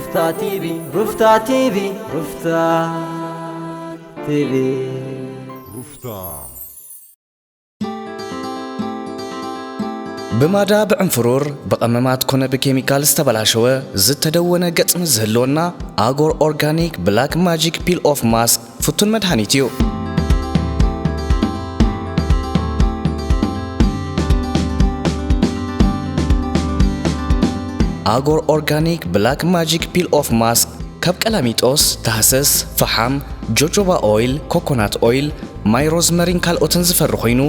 ሩፍታ ቲቪ፣ ሩፍታ ቲቪ፣ ሩፍታ ቲቪ። ሩፍታ። ብማዳ፣ ብዕንፍሩር፣ ብቐመማት ኮነ ብኬሚካል ዝተበላሸወ ዝተደወነ ገጽ ምስ ዝህልወና፣ ኣጎር ኦርጋኒክ ብላክ ማጂክ ፒል ኦፍ ማስክ ፍቱን መድሃኒት እዩ። ኣጎር ኦርጋኒክ ብላክ ማጂክ ፒል ኦፍ ማስክ ካብ ቀላሚጦስ፣ ታህሰስ፣ ፈሓም፣ ጆጆባ ኦይል፣ ኮኮናት ኦይል፣ ማይ ሮዝመሪን ካልኦትን ዝፈሪ ኮይኑ፣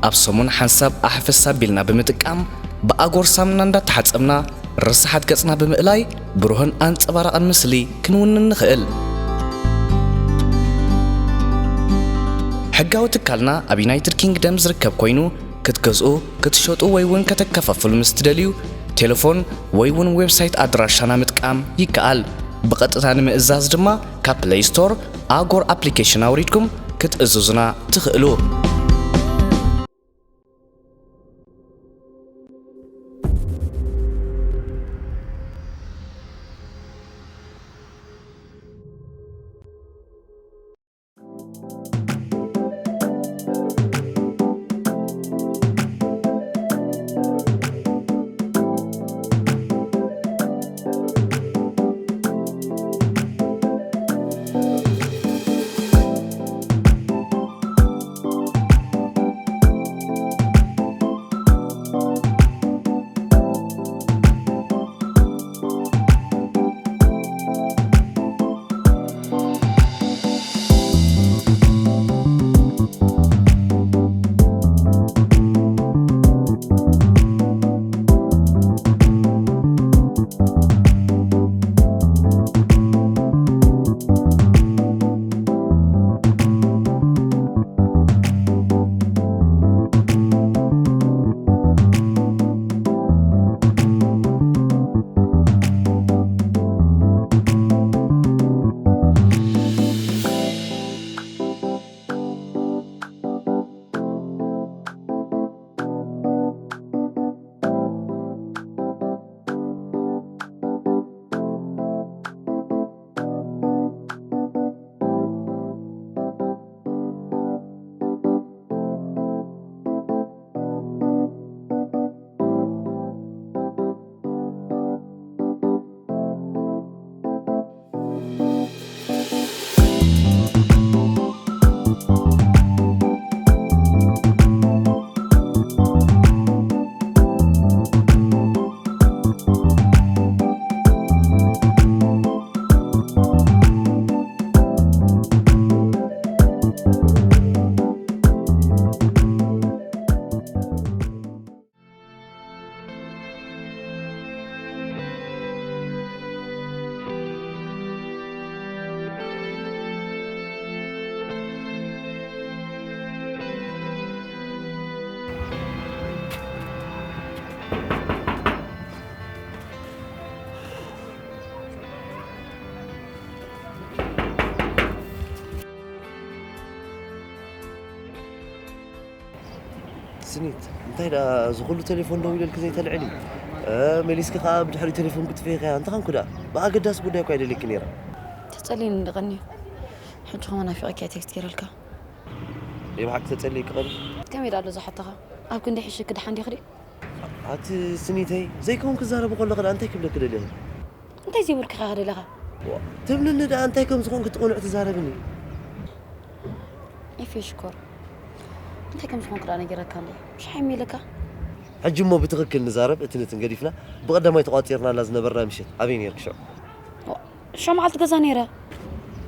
ኣብ ሰሙን ሓንሳብ ኣሕፈስ ኣቢልና ብምጥቃም፣ ብኣጎር ሳሙና እንዳተሓጸብና፣ ርሳሓት ገጽና ብምእላይ፣ ብሩህን ኣንጸባራቕን ምስሊ ክንውንን ንኽእል። ሕጋዊ ትካልና ኣብ ዩናይትድ ኪንግደም ዝርከብ ኮይኑ፣ ክትገዝኡ፣ ክትሸጡ ወይ እውን ከተከፋፍሉ ምስ ትደልዩ፣ ቴሌፎን ወይ እውን ዌብሳይት ኣድራሻና ምጥቃም ይከኣል። ብቐጥታ ንምእዛዝ ድማ ካብ ፕለይ ስቶር ኣጎር ኣፕሊኬሽን ኣውሪድኩም ክትእዝዙና ትኽእሉ። ስኒት፣ እንታይ ደኣ እዚ ኩሉ ቴሌፎን ደዊለልኪ ዘይተልዕሊ? እ፣ መሊስኪ ከኣ ብድሕሪ ቴሌፎን ክትፍኺ ከያ እንታይ ኾንኩ ደኣ? ብኣገዳሲ ጉዳይ እኳ ኣይደልየኪ ነይረ። ተጸልይኒ እንደ ቀንዩ። ሕጂ ኸማን ናፊቐኪ እየ ቴክስት ገይረልካ። ናይ ብሓቂ ተጸልይኪ ቀንዩ? ከመይ ደኣ ኣሎ ዝሓተኻ? ኣብ ክንዲ ሕሽኪ ደሓን ዲኺ ድዩ? ኣቲ ስኒተይ፣ ዘይከውን ክዛረብ ከለኺ ደኣ እንታይ ክብለኪ ደልየ? እንታይ ዘይብልኪ ኢኻ ደሊኻ? ዋ፣ ትብልኒ ደኣ እንታይ ከም ዝኾንኪ እቲ ቅኑዕ ትዛረብኒ። ኤፊ ሽኮር፣ እንታይ ከም ዝኾንኩ ደኣ ነጊረካ እንዴ? ምሽ ሓሚለካ? ሕጂ እሞ ብትኽክል ንዛረብ፣ እቲ ነትን ገዲፍና ብቐዳማይ ተቋጺርናላ ዝነበርና ምሸት ኣበይ ነይርኪ ሽዑ? ዋ፣ ሽዑ መዓልቲ ገዛ ነይረ።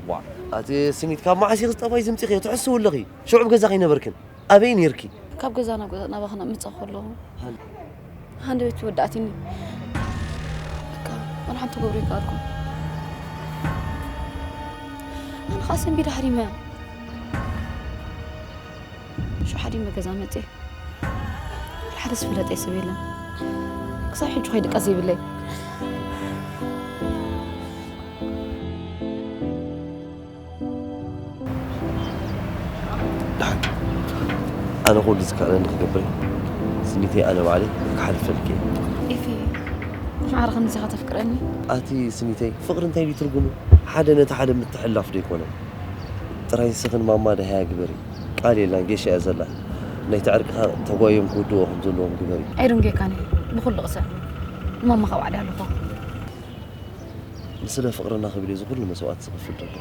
ዋ፣ ኣቲ ስኒት ካብ መዓስ ኢኺ ዝጠባይ ዝምጺኺ? ትሕስዊ ኣለኺ። ሽዑ ኣብ ገዛ ከይነበርክን። ኣበይ ኔርኪ? ካብ ገዛ ናብ ገዛ ናባኽና እመጽእ ከለኹ፣ ሃን- ሃንደበት ወዳእትኒ። በቃ፣ ዋላ ሓንቲ ክገብሮ ኣይከኣልኩን። ኣነ ኸኣ ሰንቢደ ሃሪመ። ሽዑ ሃሪመ ገዛ መጽየ። ሓደ ዝፍለጠ ሰብ የለን። ክሳብ ሕጂ ኸይድቃስ ዘይብለይ። ደሓን። ኣነ ኩሉ ዝከኣለኒ ክገብር እየ። ስኒተይ ኣነ ባዕለይ ክሓልፈልኪ እየ። ኤፊ፣ ማዕረ ከምዚ ኢኻ ተፍቅረኒ? ኣቲ ስኒተይ፣ ፍቕሪ እንታይ ድዩ ትርጉሙ? ሓደ ነቲ ሓደ ምትሕልላፍ ዶ ኣይኮነን? ጥራይ ንስኽን ማማ ደሃያ ግበሪ። ቃል የላን፣ ጌሻ እያ ዘላ። ናይቲ ዕርቅኻ ተጓዮም ክውድዎ ከም ዘለዎም ግበሪ። ኣይድንጌካን እየ፣ ብኹሉ ቅሰን። ንማማ ካብ ዓዲ ኣለኹ። ንስለ ፍቕርና ክብል እየ እዚ ኩሉ መስዋእቲ ዝኸፍል ዘሎ።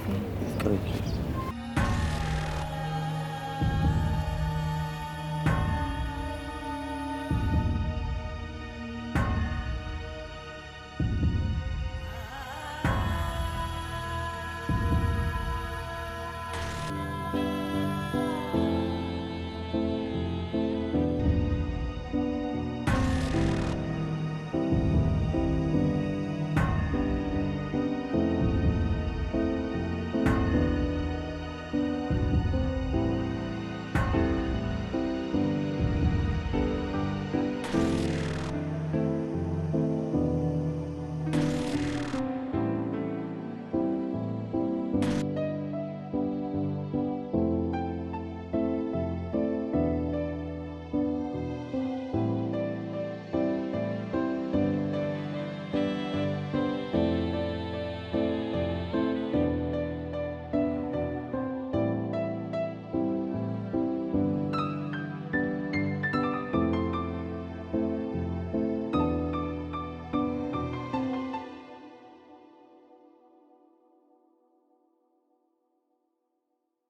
ፍቕረኪ።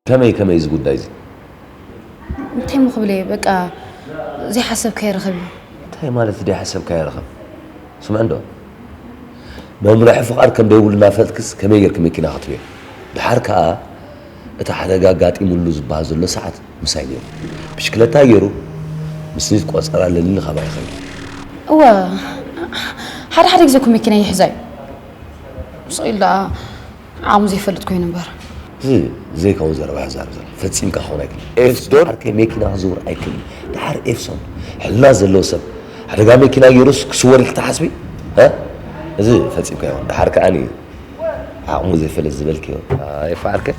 ከመይ ከመይ እዚ ጉዳይ እዚ? እንታይ እሞ ክብል እየ፣ በቃ ዘይሓሰብካዮ ርኸብ እዩ። እንታይ ማለት ዘይሓሰብካዮ ርኸብ? ስምዕ እንዶ፣ መምርሒ ፍቓድ ከም ደይብሉ እናፈለጥክስ ከመይ ጌርኪ መኪና ክትህብዮ? ደሓር ከኣ እቲ ሓደጋ ኣጋጢሙሉ ዝበሃል ዘሎ ሰዓት ምሳይ ነይሩ። ብሽክለታ ገይሩ ምስቲ ቆጸራ ለሊኒ ካባይ ከይዱ። እወ፣ ሓደ ሓደ ግዜ እኮ መኪና ይሕዛ እዩ። ስቕ ኢሉ ደኣ ዓቕሙ ዘይፈልጥ ኮይኑ እምበር። እዚ ዘይከውን ዘረባ እያ ትዛረብ ዘላ። ፈጺምካ ክኸውን ኣይክእልን። ኤፍሶን። ዓርከይ መኪና ክዝውር ኣይክእልን። ደሓር ኤፍሶን፣ ሕልና ዘለዎ ሰብ፣ ሓደጋ መኪና ገይሩስ ክስወር ኢልኪ ትሓስቢ? እ? እዚ ፈጺምካ ይኸውን። ደሓር ከኣኒ ዓቕሙ ዘይፈለጥ ዝበልክዮ። ኤፋ ዓርከይ፣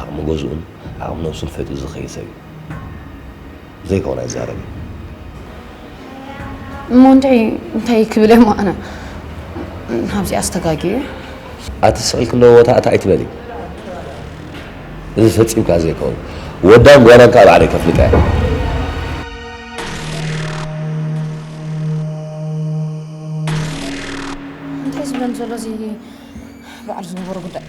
ዓቕሚ ገዝኡን ዓቕሚ ነብሱን ፈሊጡ ዝኸይድ ሰብ እዩ። ዘይኮነ ኣይዛረብን። እሞ እንድዒ እንታይ ክብል እየ እሞ ኣነ ናብዚኣ ኣስተጋግየ። ኣቲ ስቕ ኢልኪ እንዶ ቦታ እታ ኣይትበሊ። እዚ ፈጺምካ ዘይከውን። ወዳን ጓናን ከኣ ባዕለይ ከፍልጣ እየ። እንታይ ዝብለኒ ዘሎ እዚ ባዕሉ ዝገበሮ ጉዳይ።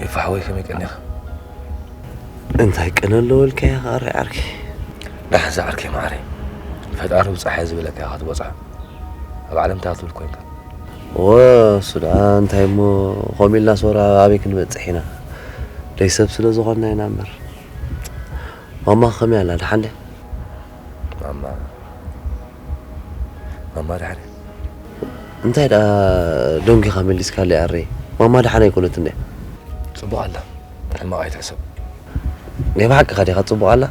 ኤፋ ሓወይ ከመይ ቀኒኻ? እንታይ ቅነ ኣለዎ ኢልካዮ ከኣ ርኣይ ዓርከይ? ደሓን ዝዓርከይ መዓረይ፣ ፈጣሪ ብጻሕ እየ ዝበለካ ኢኻ ትበጽሖ። ኣብ ዓለም እንታይ ክትብል ኮንካ? እወ እሱ ደኣ እንታይ እሞ፣ ከምኡ ኢልና ሶራ ኣበይ ክንበጽሕ ኢና? ደይ ሰብ ስለ ዝኾንና ኢና እምበር። ማማ ከመይ ኣላ? ደሓን ድያ? ማማ ማማ ደሓን እያ። እንታይ ደኣ ደንጒኻ መሊስካለይ ኣረይ? ማማ ደሓን ኣይኮነትን ድያ? ጽቡቕ ኣላ። ሕማቕ ኣይትሕሰብ። ናይ ብሓቅኻ ዲኻ ጽቡቕ ኣላ?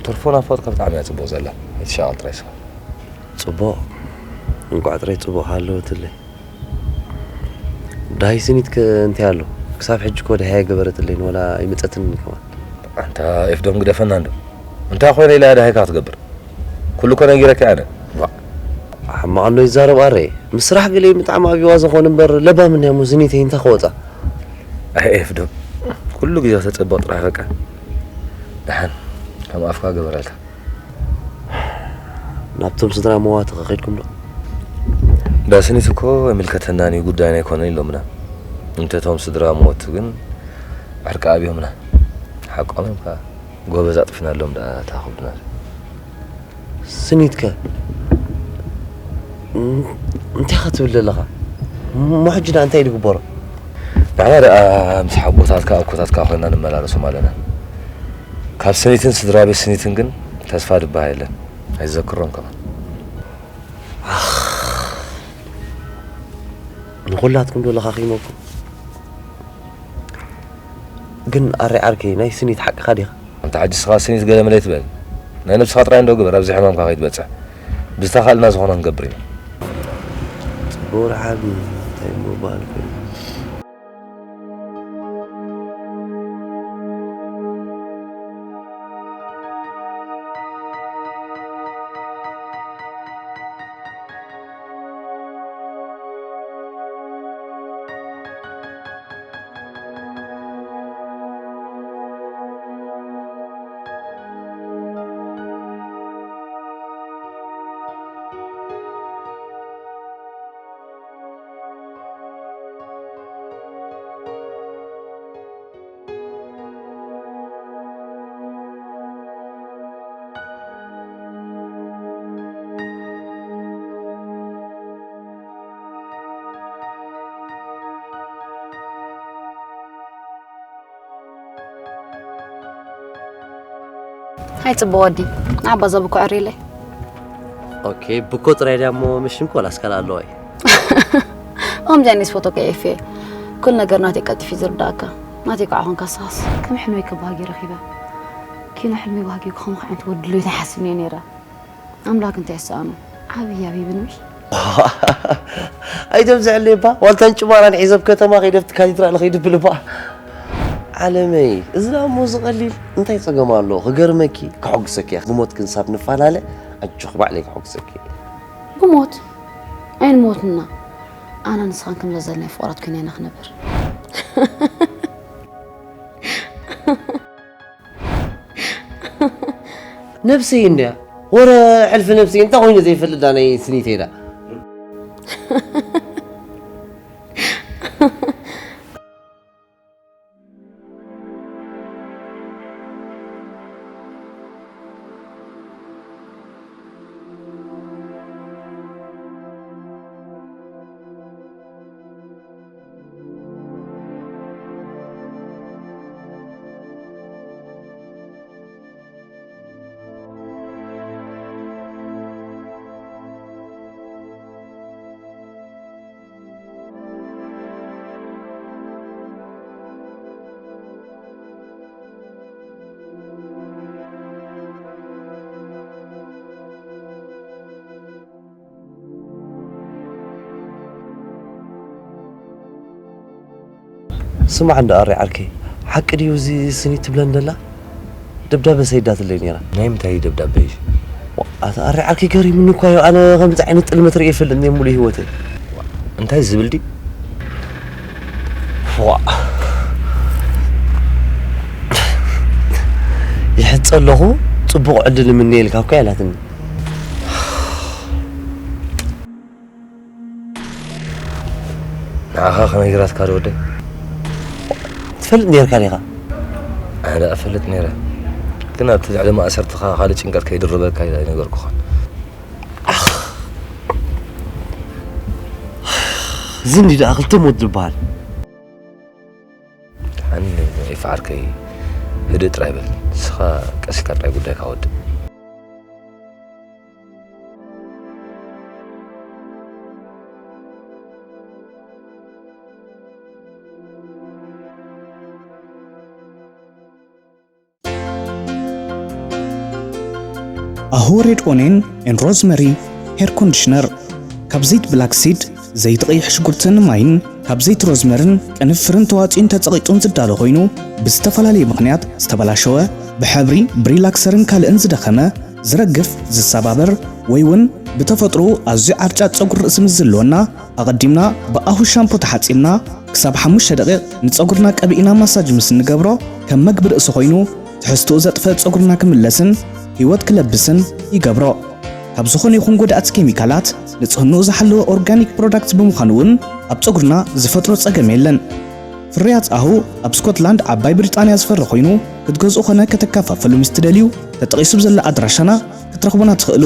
ተርፎ ናፍቖትካ ብጣዕሚ እያ ጽቡቕ ዘላ። ኣይትሻቐል ጥራይ ስኻ። ጽቡቕ። እንቋዕ ጥራይ ጽቡቕ ሃለወትለይ። ዳሃይ ስኒት ከ እንታይ ኣሎ? ክሳብ ሕጂ እኮ ዳሃይ ኣይገበረትለይን፣ ወላ ኣይመጸትንን ከማን። ኣንታ ኤፍዶም ግደፈና እንዶ። እንታይ ኮይነ ኢላ ዳሃይካ ክትገብር? ኩሉ እኮ ነጊረካ ኣነ። ዋ። ሕማቕ ኣሎ ይዛረብ ኣረ። ምስ ስራሕ ገለ ብጣዕሚ ኣብይዋ ዝኾን እምበር ለባም እንያ እሞ ስኒተይ እንታይ ክወጻ? ኣይ ኤፍዶም። ኩሉ ግዜ ክተጸብቕ ጥራሕ በቃ። ደሓን ከም ኣፍካ ገበረልካ። ናብቶም ስድራ መዋቲ ከ ከይድኩም ዶ? ዳስኒት እኮ ኣይምልከተናን እዩ፣ ጉዳይና ኣይኮነን ኢሎምና። እንተ እቶም ስድራ ሞት ግን ዕርቂ ኣብዮምና። ሓቆም እዮም ከኣ። ጎበዝ ኣጥፊናሎም ደኣ ተኣኹብና። ስኒትከ? እም፣ እንታይ ኢኻ ትብል ዘለኻ? እሞ ሕጂ ደኣ እንታይ እዩ ዝግበሮ? ንሕና ደኣ ምስ ሓቦታትካ ኣኮታትካ ኮይና ንመላለሶም ኣለና። ካብ ስኒትን ስድራ ቤት ስኒትን ግን ተስፋ ድበሃል የለን። ኣይዘክሮን ከማን። ኣኽ፣ ንኹላትኩም ዶ ለኻኺመኩም? ግን ኣረ ዓርከይ፣ ናይ ስኒት ሓቅኻ ዲኻ? ኣንታ ሕጂ ስኻ ስኒት ገለ መለ ትበል። ናይ ነብስኻ ጥራይ እንዶ ግበር፣ ኣብዚ ሕማምካ ከይትበጽሕ። ብዝተኻእልና ዝኾነ ክንገብር ኢና። ጽቡቕ ወርሓቢ፣ እንታይ እሞ በሃልኩ። ሃይ ጽቡቕ ወዲ፣ ንዓባ ዛብ እኮ ዕርይለይ። ኦኬ፣ ብኮ ጥራይ ድያ እሞ ምሽም ኮላስ ካልእ ኣለዋ እዩ? ከምዚ ዓይነት ፎቶ ከየፌ። ኩሉ ነገር ናተይ ቀልጢፉ እዩ ዝርዳእካ። ናተይ ከዓ ኾንካ ስኻስ። ከም ሕልመይ ክበሃጊ ረኺበ። ኪኖ ሕልመይ ባህጊ ክኾን ዓይነት ወዲ ድልዮት ኣይሓስብን እየ ነይረ። ኣምላክ እንታይ ይሰኣኖ? ዓብይ ኣብ ይብንሽ። ኣይተብዝሐለይ እባ፣ ዋልታን ጭማራን ሒዘ ኣብ ከተማ ከይደ ኣብቲ ካቴድራል ከይድብል እባ። ዓለመይ፣ እዚ ደኣ እሞ እዚ ቀሊል እንታይ ጸገም ኣሎ? ክገርመኪ፣ ከሐጉሰኪ እየ። ብሞት ክንሳብ ንፈላለ፣ ኣጆኺ ባዕለይ ከሐጉሰኪ እየ። ብሞት? ኣይንሞትና። ኣነ ንስኻን ከም ዘዘለናይ ፍቑራት ኮይና ኢና ክነብር። ነብሰይ እንድያ። ወረ ሕልፊ ነብሰይ እንታይ ኮይኑ ዘይፈልጥ ዳ ናይ ስኒተይ ዳ። ስማዕ እንዶ ኣሬ ዓርከይ፣ ሓቂ ድዩ እዚ ስኒት ትብለን ደላ? ደብዳበ ሰይዳትለይ ነይራ። ናይ ምንታይ ደብዳበ እዩ? ዋ፣ ኣታ ኣሬ ዓርከይ ገሪሙኒ እኳ እዩ። ኣነ ከምዚ ዓይነት ጥልመት ርእየ ይፈልጥን እየ ሙሉእ ህይወተይ። እንታይ ዝብል ድዩ? ዋ። ይሕጸ ኣለኹ፣ ጽቡቕ ዕድል እምነየልካ እኳ ኢላትኒ። ንዓኻ ከመይ ጌራትካ ዶ ወደይ? ትፈልጥ ኔርካ ዲኻ? ኣነ ደኣ እፈልጥ ኔረ። ግን ኣብቲ ልዕሊ ማእሰርትኻ ካልእ ጭንቀት ከይድርበካ ኢለ ኣይነገርኩኻን። ኣኽ። እዚ እንዲ ደኣ ክልተ ሞት ዝበሃል። ደሓን ኤፍ ዓርከይ፣ ህድእ ጥራይ በል። ንስኻ ቀስ ኢልካ ጥራይ ጉዳይካ ወድእ። ኣሆ ሬድ ኦኔን ኤን ሮዝመሪ ሄር ኮንዲሽነር ካብ ዘይት ብላክ ሲድ፣ ዘይቲ ቀይሕ ሽጉርትን ማይን ካብ ዘይቲ ሮዝመርን ቅንፍርን ተዋጺኡን ተጸቒጡን ዝዳሎ ኮይኑ፣ ብዝተፈላለየ ምኽንያት ዝተበላሸወ፣ ብሕብሪ፣ ብሪላክሰርን ካልእን ዝደኸመ፣ ዝረግፍ፣ ዝሰባበር፣ ወይ እውን ብተፈጥሮኡ ኣዝዩ ዓርጫጭ ጸጉሪ ርእሲ ምስ ዝህልወና፣ ኣቐዲምና ብኣሁ ሻምፖ ተሓጺብና ክሳብ ሓሙሽተ ደቂቕ ንጸጉርና ቀቢእና ማሳጅ ምስ እንገብሮ፣ ከም መግቢ ርእሲ ኮይኑ ትሕዝትኡ ዘጥፍእ ጸጉርና ክምለስን ህይወት ክለብስን ይገብሮ። ካብ ዝኾነ ይኹን ጎዳእቲ ኬሚካላት ንጽህንኡ ዝሓለወ ኦርጋኒክ ፕሮዳክት ብምዃኑ እውን ኣብ ጸጉርና ዝፈጥሮ ጸገም የለን። ፍርያት ኣሁ ኣብ ስኮትላንድ ዓባይ ብሪጣንያ ዝፈሪ ኮይኑ ክትገዝኡ ኾነ ከተከፋፍሉ ምስ ትደልዩ ተጠቒሱ ብዘላ ኣድራሻና ክትረኽቡና ትኽእሉ።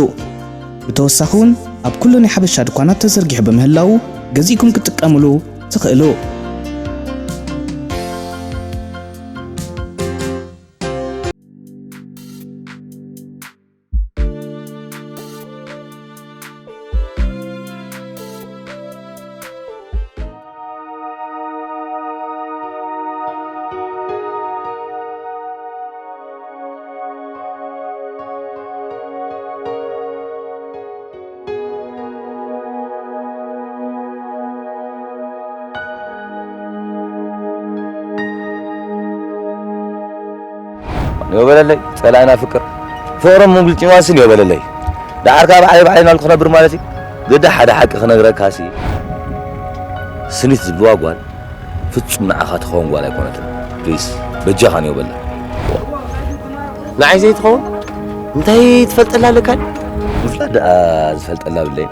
ብተወሳኺ እውን ኣብ ኩሉ ናይ ሓበሻ ድኳናት ተዘርጊሑ ብምህላዉ ገዚእኩም ክትጥቀምሉ ትኽእሉ። ንዮ በለለይ፣ ጸላእና ፍቅር። ፍቕሮም ምንጉልጭ ማስን ዮ በለለይ። ደሓር ካብ ባዕለይ ባዕለይ ናልኩ ክነብር ማለት እዩ። ግዳ ሓደ ሓቂ ክነግረካሲ፣ ስኒት ዝብልዋ ጓል ፍጹም ንዓኻ ትኸውን ጓል ኣይኮነትን። ፕሊስ፣ በጃኻ ንዮ በላ። ንዓይ ዘይትኸውን እንታይ ትፈልጠላ ኣለካ? ምፍላጥ ደኣ ዝፈልጠላ ብለይን።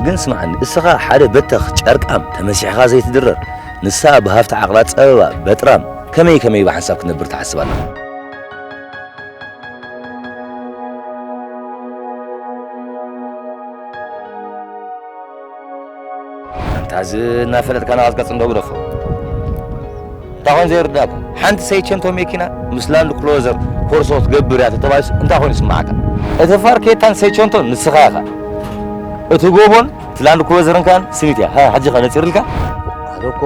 ግን ስምዓኒ፣ እስኻ ሓደ በተኽ ጨርቃም ተመሲሕኻ ዘይትድረር፣ ንሳ ብሃፍቲ ዓቕላ ጸበባ በጥራም ከመይ ከመይ ብሓንሳብ ክትነብር ትሓስብ ኣለኻ? ኣንታ እዚ እናፈለጥካ ናቐጽቀጽ እንዶ ግደፎ። እንታይ ኾን ዘይርዳእኩም? ሓንቲ ሰይቸንቶ መኪና ምስ ላንድ ክሎዘር ኮርሶ ክትገብር እያ ተተባሂሉስ እንታይ ኾን ይስምዓካ? እቲ ፋርኬታን ሰይቸንቶን ንስኻ ኢኻ። እቲ ጎቦን እቲ ላንድ ክሎዘርን ከኣን ስኒት እያ። ሃ፣ ሕጂ ኸ ነጺርልካ? ኣነ እኮ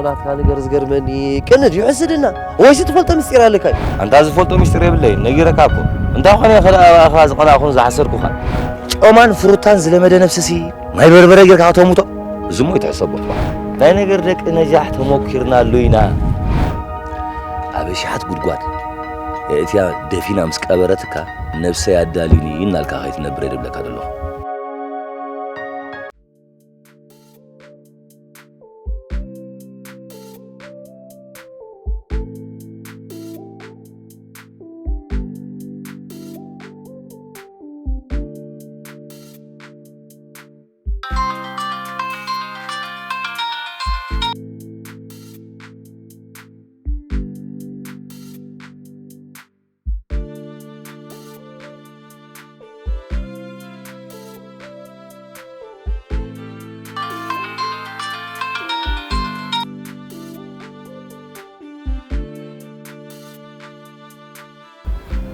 ናትካ ነገር ዝገርመኒ፣ ቅንድ ይሕስድና። ወይስ ትፈልጦ ምስጢር ኣለካ? ኣንታ ዝፈልጦ ምስጢር የብለይ፣ ነጊረካ እኮ። እንታይ ኾነ እየ ኸ ደኣ ብኣኻ ዝቐናእኩን ዝሓሰድኩኻን? ጮማን ፍሩታን ዝለመደ ነብስሲ ማይ በርበረ ጌርካ ከተሙቶ? እዚ እሞ ይትሕሰቦ። ናይ ነገር ደቂ ነጃሕ ተሞኪርናሉ ኢና። ኣብ ኣሽሓት ጉድጓድ የእትያ ደፊና ምስ ቀበረትካ፣ ነብሰይ ኣዳልዩኒ እናልካ ከይትነብር እየ ዝብለካ ዘለኹ።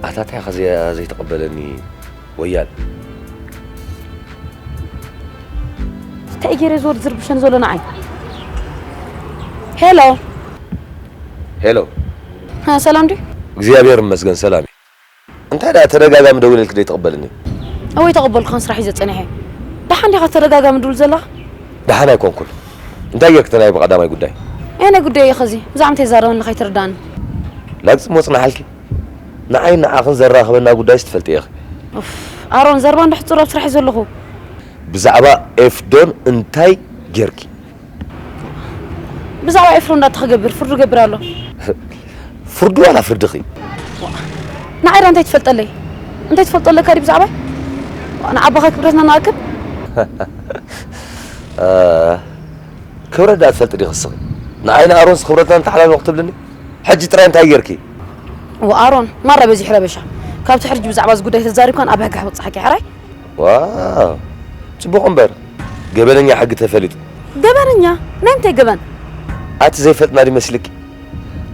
ኣታ እንታይ ኢኻ ዘይ-፣ ዘይተቐበለኒ ወያል? እንታይ ገይረ ዝወድ ዝርብሸን ዘሎ ንዓይ? ሄሎ። ሄሎ። ሃ፣ ሰላም ድዩ? እግዚኣብሔር ይመስገን ሰላም እዩ። እንታይ ደኣ ተደጋጋሚ ደዊለልኪ ዘይተቐበልኒ? እወ ኣይተቐበልኩኻን፣ ስራሕ እዩ ዘጸኒሐ። ደሓን ዲኻ ተደጋጋሚ ድውል ዘለኻ? ደሓን ኣይኮንኩን። እንታይ ጌርኪ ተናይ ብቐዳማይ ጉዳይ? ኣየናይ ጉዳይ እዩ ኸዚ? ብዛዕባ እንታይ ይዛረበኒ ከይትርዳኒ። ላግጺ እሞ ጽናሓልኪ። ንዓይ ንዓኽን ዘራኽበና ጉዳይስ ትፈልጢ ኢኺ። ኡፍ፣ ኣሮን ዘረባ እንዶ ሕጹር ኣብ ስራሕ እዩ ዘለኹ። ብዛዕባ ኤፍዶን እንታይ ጌርኪ? ብዛዕባ ኤፍሮን እንዳታ ክገብር ፍርዱ ገብር ኣሎ። ፍርዱ ዋላ ፍርድኺ? ንዓይ ዳ እንታይ ትፈልጠለይ? እንታይ ትፈልጦ ኣለካ ድዩ ብዛዕባይ? ንዓባኻ ክብረትና ንኣክብ? እ፣ ክብረት ዳ ትፈልጢ ዲኺ እስኺ? ንዓይ ንኣሮንስ ክብረትና ንተሓላሎ ክትብልኒ? ሕጂ ጥራይ እንታይ ጌርኪ? ወኣሮን፣ ማራ በዚሕ ረበሻ። ካብቲ ሕርጅ ብዛዕባ እዚ ጉዳይ ተዛሪብካን ኣብ ሕጊ ክበጽሓካ እየ፣ ሕራይ? ዋው፣ ጽቡቕ እምበር፣ ገበነኛ ሕጊ ተፈሊጡ። ገበነኛ? ናይ ምንታይ ገበን? ኣቲ ዘይፈልጥና ድመስልኪ?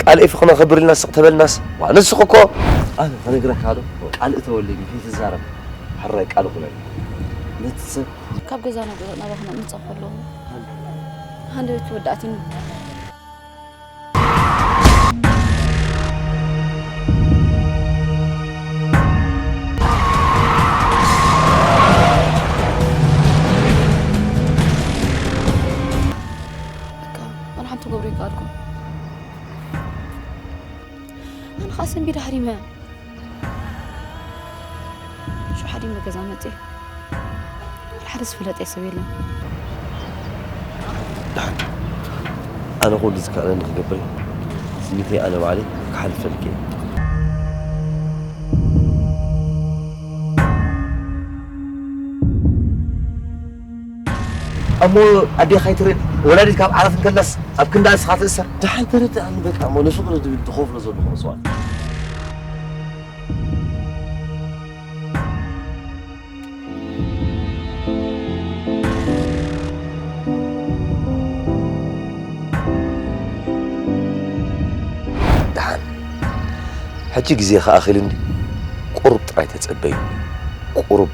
ቃል ኤፊ ክነኸብር ኢልና ስቕ ተበልናስ? ዋ፣ ንስኺ እኮ። ኣነ ክነግረካ ዶ? ቃል እተወለይ ከይትዛረብ። ሕራይ ቃል ኩነኒ። ነቲ ሰብ ካብ ገዛ ናብ ናባኻ ምምጻእ ከለኹ፣ ሃንደበት ወዳእትኒ። ኣነ ኸዓ ሰንቢደ ሃዲመ። ሽዑ ሃዲመ ገዛ መፅየ። ሓደ ዝፍለጠ ሰብ የለን። ደሓን። ኣነ ኩሉ ዝከኣለኒ ክገብር እየ። ስኒተይ ኣነ ባዕለይ ክሓልፈልኪ እየ። እሞ ኣዴኻ ኣይትርእን? ወላዲት ካብ ዓራት እንከላስ ኣብ ክንዳ ንስኻ ትእሰር? ደሓን ተረድኣኒ በቃ። እሞ ንፍቕሪ ዝብል ትኸፍሎ ዘለኹ መስዋእቲ። ደሓን። ሕጂ ግዜ ከኣ ኣኺሉ እንዲ ቁሩብ ጥራይ ተጸበዩ። ቁሩብ።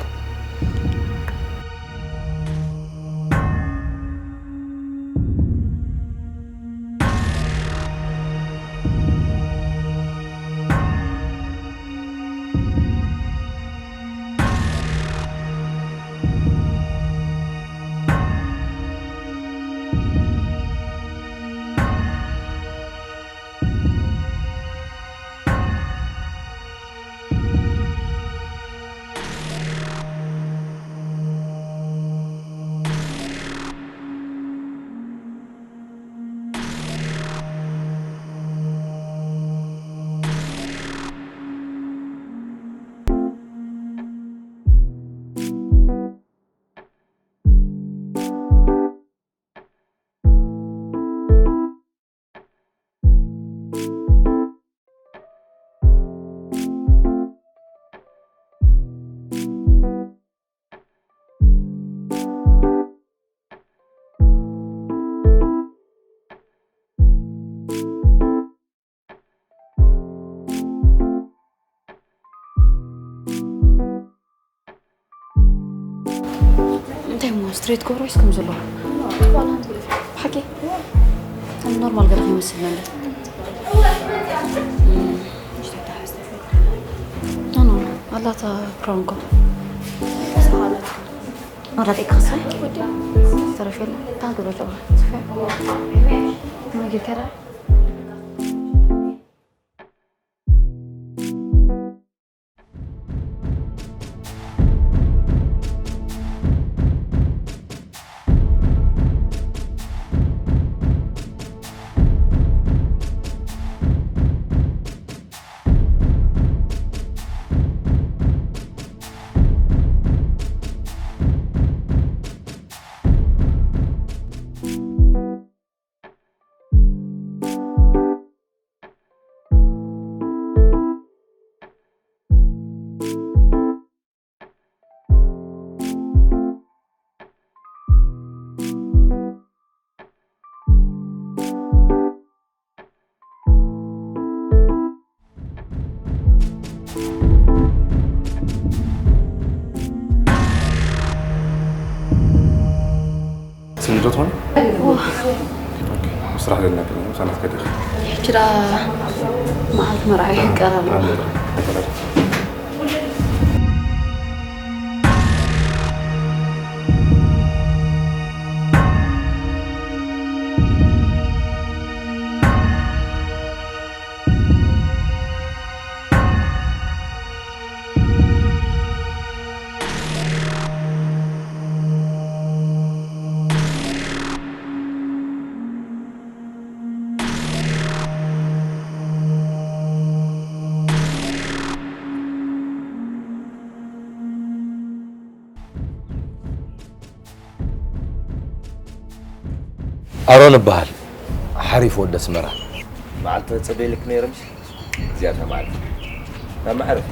እንታይ እሞ ስትሬት ክገብሮ እስከም ዘለዎ? ብሓቂ ኖርማል ገለ ከይመስል ነለ። ኖ ኖ፣ ኣላታ ክራውንኮ ወዳት ክኸስረ ተረፈለ ታንክ ዶ ጨባ ስፈ መጊር ከራ ስንዶ ትኾን? ኦኬ፣ ስራሕ ለና ከለና ሳናት ከዲኻ። ሕጂ ደኣ መዓልቲ መርዓ ይቀረብ። ኣሮን እበሃል። ሓሪፍ ወዲ ኣስመራ። መዓልቲ ተጸበየልክ ነይረ፣ ምሽ? እዚኣታ መዓልቲ። ናብ መዕረፊ።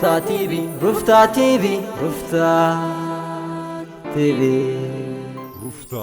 ሩፍታ ቲቪ ሩፍታ ቲቪ ሩፍታ ቲቪ ሩፍታ